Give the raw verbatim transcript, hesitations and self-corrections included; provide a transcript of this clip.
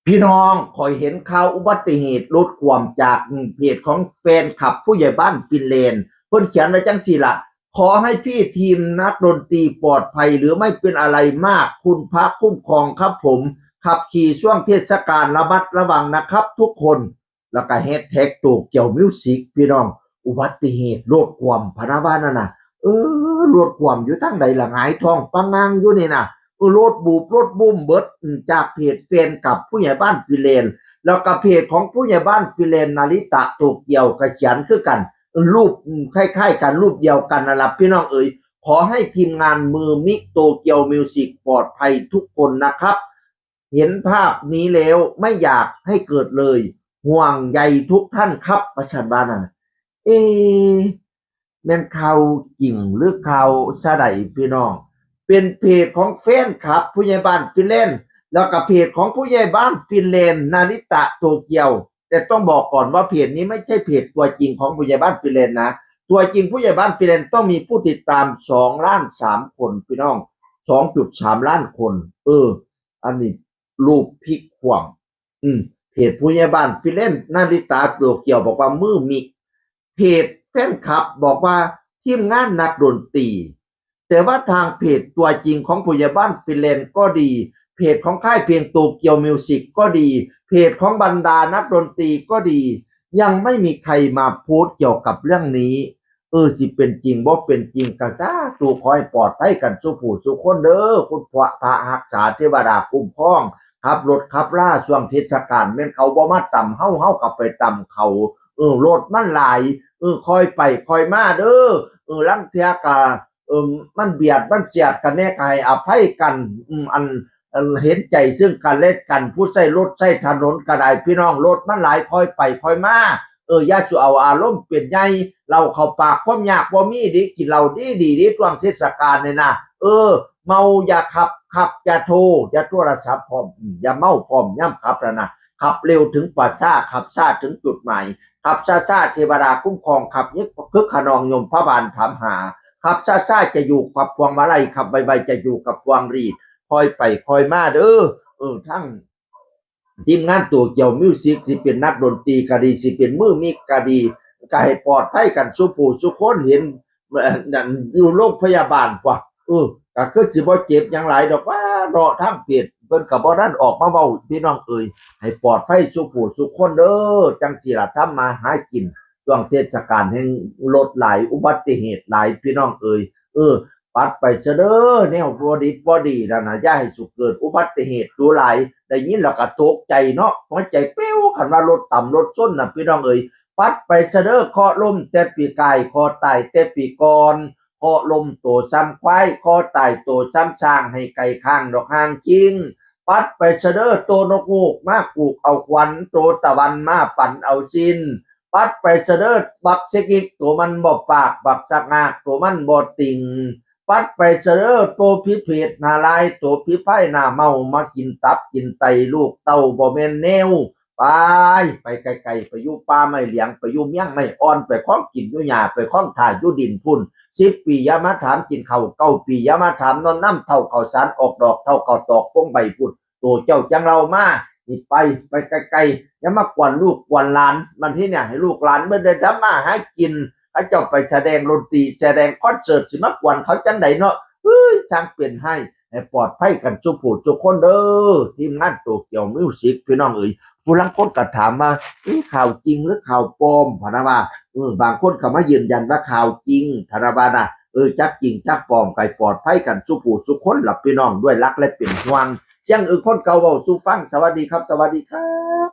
พี่น้อง ข้อยเห็นข่าวอุบัติเหตุรถคว่ำจากเพจของแฟนคลับผู้ใหญ่บ้านฟินแลนด์ เพิ่นเขียนไว้จังซี่ล่ะ ขอให้พี่ทีมนักดนตรีปลอดภัยหรือไม่เป็นอะไรมาก คุณพระคุ้มครองครับผม ขับขี่ช่วงเทศกาลระมัดระวังนะครับทุกคน แล้วก็แฮชแท็กโตเกียวมิวสิก พี่น้อง อุบัติเหตุรถคว่ำพะนะว่านั่นน่ะ เออ รถคว่ำอยู่ทางใดล่ะ หงายท้องปะงังอยู่นี่น่ะ เออ รถบูบรถบุ้มเบิด อืม จากเพจแฟนคลับผู้ใหญ่บ้านฟินแลนด์ แล้วก็เพจของผู้ใหญ่บ้านฟินแลนด์นาริตะโตเกียวก็เขียนคือกัน เออ รูป อืม คล้ายๆกัน รูปเดียวกันนั่นล่ะพี่น้องเอ๋ย ขอให้ทีมงานมือมิกโตเกียวมิวสิกปลอดภัยทุกคนนะครับ เห็นภาพนี้แล้วไม่อยากให้เกิดเลย ห่วงใยทุกท่านครับ ว่าซั่นว่านั่นน่ะ เอ แม่นข่าวจริงหรือข่าวซะใดพี่น้อง เป็นเพจของแฟนคลับผู้ใหญ่บ้านฟินแลนด์ แล้วก็เพจของผู้ใหญ่บ้านฟินแลนด์นาริตะโตเกียว แต่ต้องบอกก่อนว่าเพจนี้ไม่ใช่เพจตัวจริงของผู้ใหญ่บ้านฟินแลนด์นะ ตัวจริงผู้ใหญ่บ้านฟินแลนด์ต้องมีผู้ติดตาม สองล้านสาม คนพี่น้อง สองจุดสาม ล้านคน เออ อันนี้รูปพลิกขว้าง อืม เพจผู้ใหญ่บ้านฟินแลนด์นาริตะโตเกียวบอกว่ามือมิก เพจแฟนคลับบอกว่าทีมงานนักดนตรี แต่ว่าทางเพจตัวจริงของผู้ใหญ่บ้านฟินแลนด์ก็ดี เพจของค่ายเพลงโตเกียวมิวสิกก็ดี เพจของบรรดานักดนตรีก็ดี ยังไม่มีใครมาโพสต์เกี่ยวกับเรื่องนี้ เออ สิเป็นจริงบ่เป็นจริงก็สาธุ ขอให้ปลอดภัยกันสู่ผู้สู่คนเด้อ คุณพระ พระรักษาเทวดาคุ้มครอง ขับรถขับลาช่วงเทศกาล แม่นเขาบ่มาตำเฮา เฮาก็ไปตำเขา เออ รถมันหลาย เออ ค่อยไปค่อยมาเด้อ เออ ลางเทื่อก็ เออ มันเบียดมันเสียดกันแน่ก็ให้อภัยกัน อืม อัน อันเห็นใจซึ่งกันและกัน ผู้ใช้รถใช้ถนนก็ได้ พี่น้อง รถมันหลาย ค่อยไปค่อยมา เออ อย่าสู่เอาอารมณ์เป็นใหญ่ เหล้าเข้าปากความยากบ่มีเด้ กินเหล้าดีดีเด้ ช่วงเทศกาลนี่นะ เออ เมาอย่าขับ ขับอย่าโทร อย่าโทรศัพท์พร้อม อืม อย่าเมาพร้อมยามขับนั่นนะ ขับเร็วถึงป่าช้า ขับช้าถึงจุดหมาย ขับช้าๆ เทวดาคุ้มครอง ขับยึกคึกขนองยมพบาลถามหา ขับช้าๆ จะอยู่กับพวงมาลัย ขับไวๆ จะอยู่กับพวงหรีด ค่อยไปค่อยมาเด้อ เออ ทั้งทีมงานโตเกียวมิวสิก สิเป็นนักดนตรีก็ดี สิเป็นมือมิกก็ดี ก็ให้ปลอดภัยกันสู่ผู้สู่คน เห็น เอ่อ นั่นอยู่โรงพยาบาลกว่า เออ ก็คือสิบ่เจ็บหยังหลายดอกว่าเนาะ ทางเพจเพิ่นก็บ่ทันออกมาเว้า พี่น้องเอ๋ย ให้ปลอดภัยสู่ผู้สู่คนเด้อ จังสิล่ะทำมาหากิน ช่วงเทศกาลแห่งรถหลาย อุบัติเหตุหลาย พี่น้องเอ๋ย เออ ปัดไปซะเด้อ แนวบ่ดีบ่ดีนั่นน่ะ อย่าให้สุเกิดอุบัติเหตุดูหลาย ได้ยินแล้วก็ตกใจเนาะ หัวใจปิ้ว คันว่ารถตำรถชนน่ะ พี่น้องเอ๋ย ปัดไปซะเด้อ เคราะห์ล้มแต่ปีกาย เคราะห์ตายแต่ปีก่อน เคราะห์ล้มโตซ้ำควาย เคราะห์ตายโตซ้ำช้าง ให้ไก่ข้างดอกหางคิง ปัดไปซะเด้อ โตนกฮูกมากูกเอาขวัญ โตตะวันมาปั่นเอาสิ้น ปัดไปซะเด้อ บักเซกิก โตมันบ่ปาก บักสักงาก โตมันบ่ติ่ง ปัดไปซะเด้อ โตผีเปรตหน้าลาย โตผีพายหน้าเมา มากินตับกินไต ลูกเต้าบ่แม่นแนว ไป ไปไกลๆ ไปอยู่ป่าไม้เหลียง ไปอยู่เมียงไม้อ่อน ไปคล้องกินอยู่หญ้า ไปคล้องถ่ายอยู่ดินพุ้น สิบปีอย่ามาถามกินข้าว เก้าปีอย่ามาถามนอนนำ เฒ่าข้าวสารออกดอก เฒ่าข้าวตอกปงใบพุ้น โตเจ้าจั่งเล่ามา นี่ไป ไปไกลๆ อย่ามากวนลูกกวนหลาน มันที่เนี่ยให้ลูกหลานเบิ่งได้ทำมาหากิน เขาเจ้าไปแสดงดนตรี แสดงคอนเสิร์ต สิมากวนเขาจั่งใดเนาะ เฮ้ย ช่างเป็นให้ ให้ปลอดภัยกันสู่ผู้สู่คนเด้อ ทีมงานโตเกียวมิวสิก พี่น้องเอ๋ย ผู้ลางคนก็ถามว่า เอ้ย ข่าวจริงหรือข่าวปลอม พะนะว่า เออ บางคนก็มายืนยันว่าข่าวจริง พะนะว่านะ เออ จักจริงจักปลอม ก็ให้ปลอดภัยกันสู่ผู้สู่คนล่ะพี่น้อง ด้วยรักและเป็นห่วง เสียงอื่นคนเก่าเว้าสู่ฟัง สวัสดีครับ สวัสดีครับ